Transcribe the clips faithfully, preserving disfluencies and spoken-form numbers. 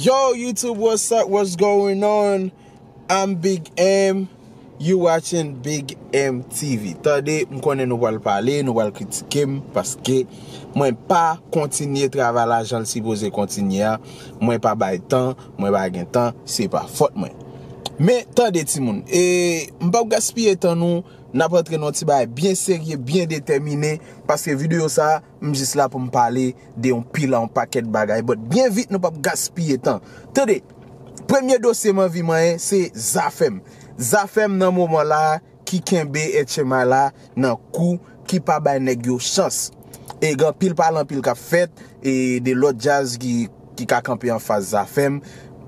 Yo, YouTube, what's up? What's going on? I'm Big M. You watching Big M T V. Tande, m konnen nou pral pale, nou pral kritike m, paske mwen pa kontinye travay la jan l sipoze kontinye a. Mwen pa bay tan, mwen pa gen tan, se pa fòt mwen. Men, tande, timoun, e, m p ap gaspiye tan nou, n ap antre nan yon ti bagay byen serye, byen detèmine, paske videyo sa a, m jis la pou m pale de yon pil a yon pakèt bagay, but byen vit, nou p ap gaspiye tan. Tande, premye dosye m anvi manyen, se Zafèm. Zafèm nan moman la, ki kenbe H M I la nan kou, ki pa bay nèg yo chans. E gen anpil pale anpil k ap fèt, e de lòt djaz ki, ki ka kanpe anfas Zafèm.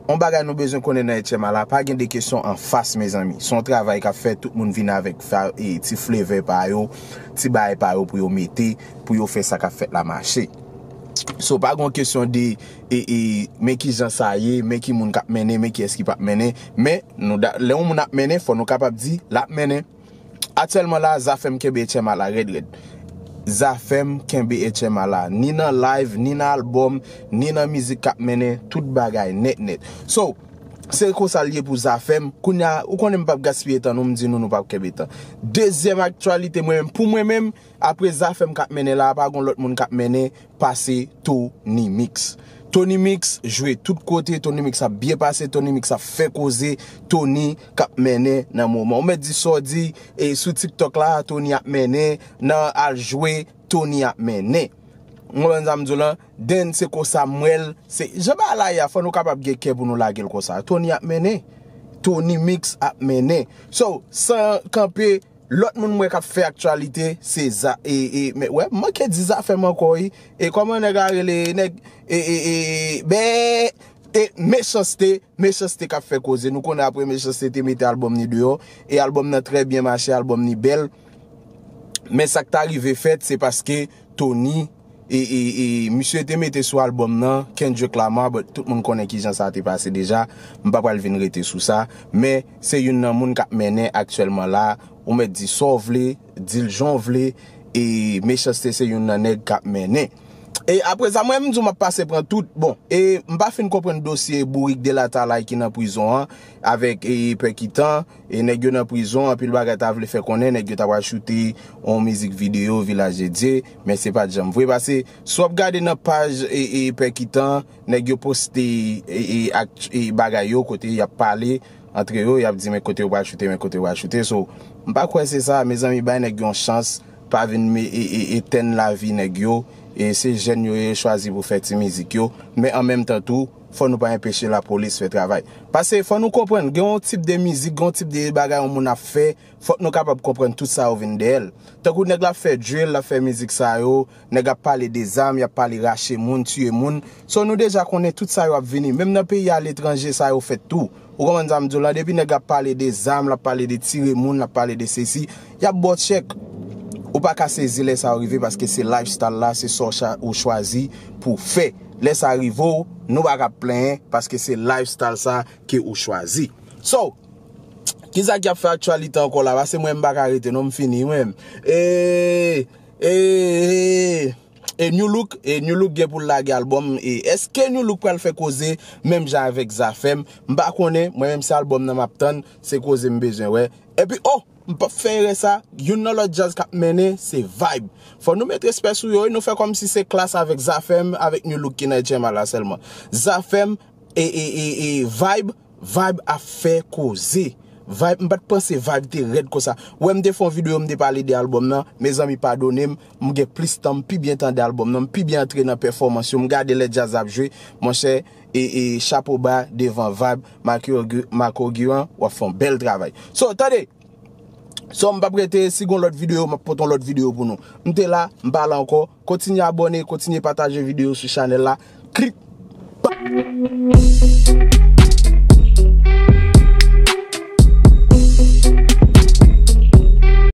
Yon bagay nou bezwen konnen nan H M I la, pa gen de kesyon anfas, mezanmi. Se yon travay k ap fèt, tout moun vin avèk fa-, e, ti flavor pa yo, ti bagay pa yo pou yo mete, pou yo fè sa k ap fèt la mache. So, pa gen kesyon de, e, e, men ki jan sa ye, men ki moun k ap mennen, men kiyès ki p ap mennen. Men, nou da-, lè yon moun ap mennen, fò nou kapab di, l ap mennen. Aktyèlman la, Zafèm kenbe H M I la rèd rèd. Zafèm kenbe H M I la. Ni nan live, ni nan albòm, ni nan mizik k ap mennen, tout bagay nèt nèt. So, se konsa l ye pou Zafèm. Kounye a, ou konnen m p ap gaspiye tan nou, m di nou nou p ap kenbe tan. Dezyèm aktyalite, mwen menm, pou mwen menm, apre Zafèm k ap mennen la, pa gon lòt moun k ap mennen, pase Tony Mix. Tony Mix jwe tout kote, Tony Mix ap byen pase, Tony Mix ap fè koze, Tony k ap mennen nan moman. Ou mèt di sa w di, e sou TikTok la, Tony ap mennen, nan al jwe, Tony ap mennen. Ou konprann sa m di w lan? Then se konsa m wè l, se, jan bagay la ye a, fò nou kapab gen kè pou nou lage l konsa. Tony ap mennen. Tony Mix ap mennen. So, san kanpe, lòt moun m wè k ap fè aktyalite, se Za-, e, e, men, wè, m manke di Zafèm ankò, wi. E kòman nèg la rele, nèg, e, e, e, bè, e, Mechanste, Mechanste k ap fè koze. Nou konnen apre Mechanste te mete albòm ni deyò, e albòm nan trè byen mache, albòm ni bèl. Men sa k ta rive fèt, se paske Tony, e, e, e, misye te mete sou albòm nan, Kendrick Lamar, but tout moun konnen kijan sa te pase deja. M pa pral vin rete sou sa. Men, se youn nan moun k ap mennen aktyèlman la. Ou mèt di sa w vle, di l jan w vle, e Mechanste se youn nan nèg k ap mennen. E apre sa, mwen, m di w m ap pase pran tout. Bon, e m pa fin konprann dosye bourik Delatalay ki nan prizon an, avèk, e, Pè Kitan, e nèg yo nan prizon, anpil bagay ta vle fè konnen, nèg yo ta pral choute yon mizik videyo, Vilaj de Dye, men se pa t janm vre, paske si w ap gade nan paj, e, e, Pè Kitan, nèg yo poste, e, e, ak, e, bagay yo, kote y ap pale, antre yo, y ap di men kote yo pral choute, men kote yo pral choute. So, m pa kwè se sa, mezanmi, bay nèg yo yon chans, pa vin me-, e, e, etèn lavi nèg yo, e se jèn yo ye, chwazi pou fè ti mizik yo, men an menm tan tou, fò nou pa enpeche lapolis fè travay. Paske fò nou konprann, gen yon tip de mizik, gen yon tip de bagay yon moun ap fè, fòk nou kapab konprann tout sa yo vin dèyè l. Tankou nèg la ap fè drill, l ap fè mizik sa yo, nèg ap pale de zam, y ap pale rache moun, tiye moun. So, nou deja konnen tout sa yo ap vini. Menm nan peyi aletranje, sa yo fèt tou. Ou konprann sa m di w lan? Depi nèg ap pale de zam, l ap pale de tire moun, l ap pale de sesi, y ap ba w tchèk. Ou pa ka sezi lè sa yo rive paske se lifestyle la, se sa w cha-, ou chwazi pou w fè. Lè sa rive w, nou pa ka plenyen paske se lifestyle sa ke ou chwazi. So, kisa ki ap fè aktyalite ankò la? Paske mwen, m pa ka rete, non, m fini, mwen. E, e, e, e New Look, e New Look gen pou l lage albòm. E èske New Look pral fè koze menm jan avèk Zafèm? M pa konnen, mwen menm se albòm nan m ap tann, se koze m bezwen wè. Epi, oh, m p ap fè erè sa, youn nan lòt djaz k ap mennen, se Vibe. Fò nou met respè sou yo, wi, nou fè kòmsi se Klass avèk Zafèm, avèk New Look ki nan H M I la sèlman. Zafèm, e, e, e, e, Vibe, Vibe ap fè koze. Vibe, m pa t panse Vibe te rèd konsa. Wè, m te fè yon videyo, m te pale de albòm nan. Mezanmi, padone m, m gen plis tan, m pi byen tande albòm nan, m pi byen antre nan pèfòmans yo, m gade lè djaz ap jwe. Monchè, e, e chapo ba devan Vibe, Marco Gu- Marco Guiran, w ap fè yon bèl travay. So, tande! So, m p ap rete, si gon lòt videyo, m ap pote yon lòt videyo pou nou. M te la, m pa la ankò. Kontinye abòne, kontinye pataje videyo sou chanèl la. Klik!